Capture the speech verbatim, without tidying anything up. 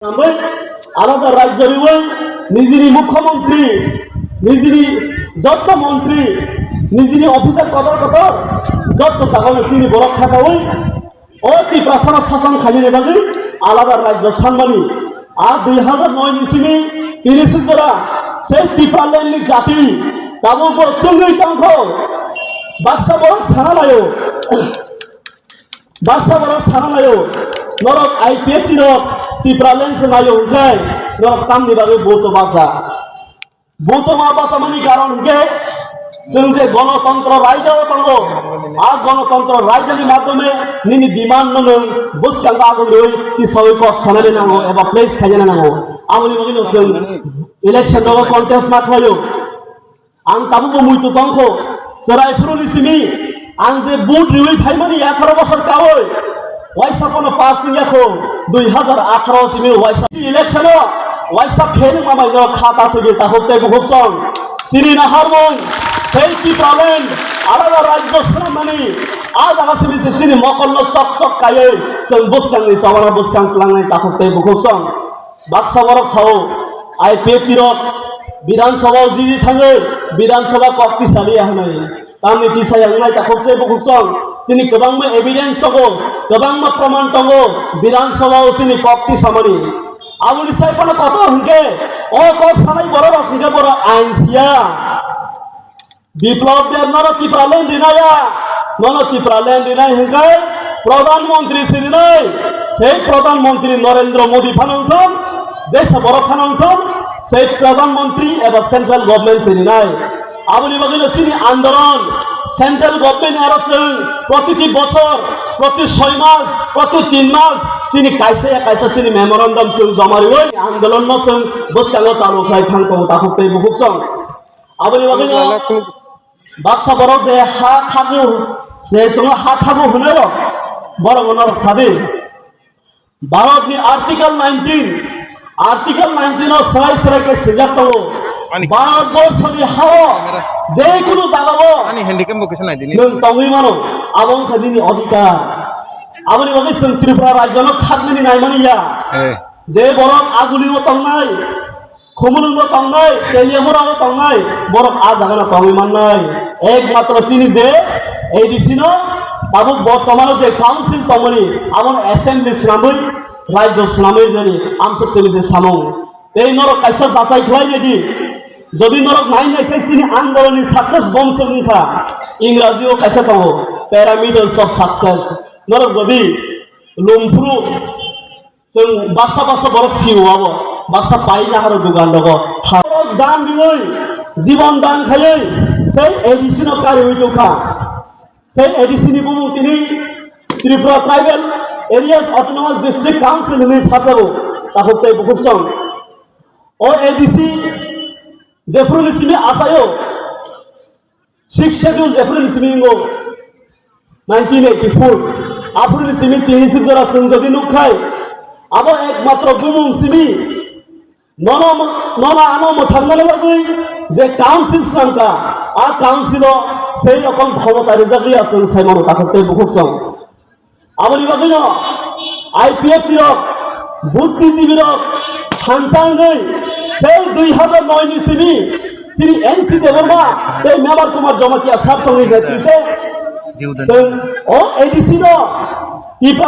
Hambai alada rajyo riwi nijini mukhyamantri, nijini jotto mantri, nijini officer kotor kotor jotto sagano chini borok thakawi o Tiprasano sason khainani bagwi alada rajyo sanmani. A dui hazar noi ni simi tini suk jora sei Tipraland ni jati tabukbo chwngwi tongkho. Baksa borok sana laio. Baksa borok sana laio, norok I P F T rok Tipraland se naio hwnkhe norok tamni bagwi vote o bacha. Vote o ma bachamani karon hwnkhe chwng je Ganatantro Raida o tongo, a Ganatantro Raida ni madhyome nini demand no nwng bwskango agwi rwi tisawi kok sanani nango eba place khainani nango. Aboni bagwi no chwng election rogo contest ma khlaio. Ang tabukbo muitu tongkho, chwrai phuruni simi ang je vote riwi phaimani atharo bosor kaui, waisa pono pass wngya kho, dui hazar atharo simi waisa election o waisa phenwngma bai no kha ta thwgwi takhuk tei bukhuk song. Chini naharmung, sei Tipraland, alada rajyo swnamnani, a jaga simi se chini mokol no sok sok kaiwi chwng bwskang ni chobana bwskang tlangnai takhuk tei bukhuk song. Baksa borok sao, I P F T rok Bidhan Sabha o jidi thangwi Bidhan Sabha kok tisaliya hwnwi. Tamni tisaya wngnai takhuk tei bukhuk song. Chini kwbangma evidence tongo, kwbangma proman tongo Bidhan Sabha o chini kok tisamani. Aboni sai phano kotor hwnkhe, o kok sanai borok rok hwnkhe borok ain siya. Biplab Deb nono Tipraland rinaya, nono Tipraland rinai hwnkhe Pradhan Mantri se rinai, sei Pradhan Mantri Narendra Modi phano wngthon, jesa borok phano wngthon, sei Pradhan Mantri eba Central Government se rinai. Aboni bagwino chini andolon, Central Government aro chwng protiti bochor, proti soi mas, proti tin mas, chini kaisa ya kaisa chini memorandum chwng joma riwi andolon no chwng bwskango chalu khlai thang tongo takhuk tei bukhuk song. Aboni bagwi no baksa borok je ha khago, je chwngno ha khago hwnwi rok, borok no norok sadi. Bharat ni Article nineteen, Article nineteen o swrai swrai khe swijak tongo. Ani Bharat borso ni hao camera. Je kunu jaga o Ani handicam bo kisa nai dini. Nwng tongwi mano, abo wngkha nini odhikar. Aboni bagwi chwng Tripura rajyo no khaknani naimani ya. Eh. Je borok Aguli o tongnai, Khumulwngo tongnai, Teliamura o tongnai, borok a jaga no tongwi mannai. Ekmatro chini je A D C no tabuk bortomano je council tongmani, abono assembly swnamwi, rajyo swnamwi wngnani amsuk chini je samung. Tei norok kaisa jachai khlai nai di, jodi norok nai nai khe chini andolon ni success gom se wngkha. Ingraji o kaisa tongo, pyramids of success. Norok jodi lumphuru Chwng baksa baksa borok sio abo, baksa pai naharo dugan rogo tha-, borok jan riwi, jibon dan khaiwi, sei A D C no kariwi tongkha. Sei A D C ni bumung tini Tripura Tribal Areas Autonomous District Council hinwi phatlago, takhuk tei bukhuk song. O A D C jephuru ni simi achaio, Sixth Schedule jephuru ni simi wngo, nineteen eighty-four, aphuru ni simi tini sik jora chwng jodi nuk khai, abo ekmatro bumung simi nono, nono ano mwthangmani bagwi je council swnamkha, a council o sei rokom khomota rijak liya chwng sai mano takhuk tei bukhuk song. Aboni bagwino I P F T rok, buddhijibi rok, thansa wngwi sei dui hazar noi ni simi chini N C Debbarma tei Mebar Kumar Jamatia sir chongni netrite chwng o A D C no Tipra